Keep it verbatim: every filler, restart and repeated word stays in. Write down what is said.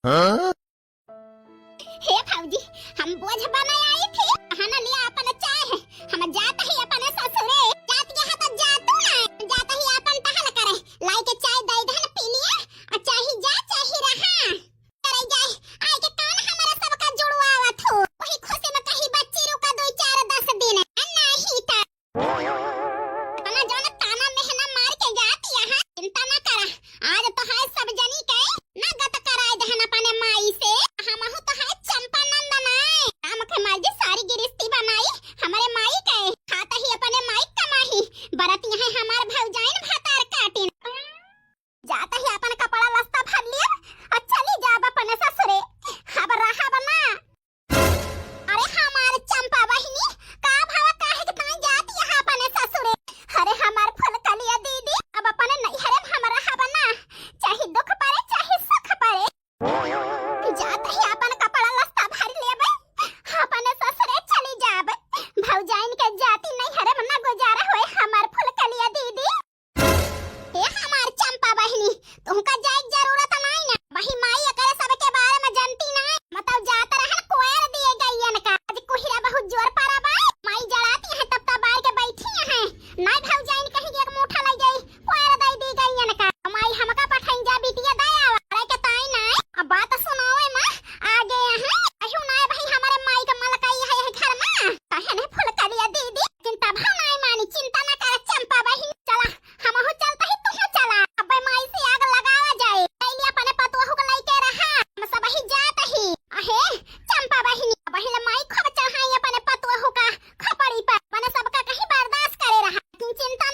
हाँ? हे भौजी, हम बोझ बना आई थी, हन लिया अपन चाय, हम जात ही अपन ससुरे। जात के हाथ जातू ना, जात ही अपन टहल करे, लाई के चाय दे दहन पी लिया, और चाही जा चाही रहा। करे जाए, आए के कान हमारा सबका जुड़वावत हो, वही खुशी में कही बच्ची रुका दो चार दस दिन, नहीं तो अपना जौन ताना मेहना मार के जात यहाँ, चिंता न करा। आज तो है सब जनी के ना गत कराए दहन अपने माई से। हमहू तो है चंपा नंदन आए। काम के मर्जी सारी गिरस्ती बनाई हमरे माई के। खात ही अपने माई कमाही। बरत यहाँ हमार भौजाइन भातार काटिन। जात ही अपन कपड़ा लस्ता भर लिया और चली जाब अपने ससुरे। हब रहब ना। अरे हमार चंपा बहिनी, का भवा काहे के ताई जात यहाँ अपने ससुरे? अरे हमार फुलकलिया दीदी, अब अपने नैहरे में हम रहब ना, चाहे दुख पड़े चाहे सुख पड़े। जात ही अपन कपड़ा लस्ता भर लेबे, अपने ससुरे चली जाबे। भौजाइन के जाति नैहरे में ना गुजारा होए हमार फुलकलिया दीदी। ए हमार चंपा बहिनी, तुमका जाए के जरूरत नाई ना। वही माई एकरे सब के बारे में जानती ना। मतलब जात रहन कोयर दिए गइयन का। आज कुहिरा बहुत जोर पड़ा बा। माई जड़ाती है तब तब बार के बैठी है। नाई भौजाइन कहीं एक मुठा लई जाई, कोयर दई दी गइयन का। माई हमका पठाइन जा बिटिया दया करे के ताई ना। अब बात सुनावे माँ आगे है। अहियो ना भाई हमारे माई का मलकाई है यही घर में। कहने फुलकलिया दीदी, चिंता भा नाई मानी, चिंता ना कर चंपा बहिनी। चला हमहू चलत ही, तुहू चला। अबे माई से आग लगावा जाए। पहले अपने पतोहू के लइके रहा, हम सब ही जात ही। अहे चंपा बहिनी, पहले माई खूब चढ़ाई अपने पतोहू का खपड़ी पर। अपने सबका कहीं बर्दाश्त करे रहा, लेकिन चिंता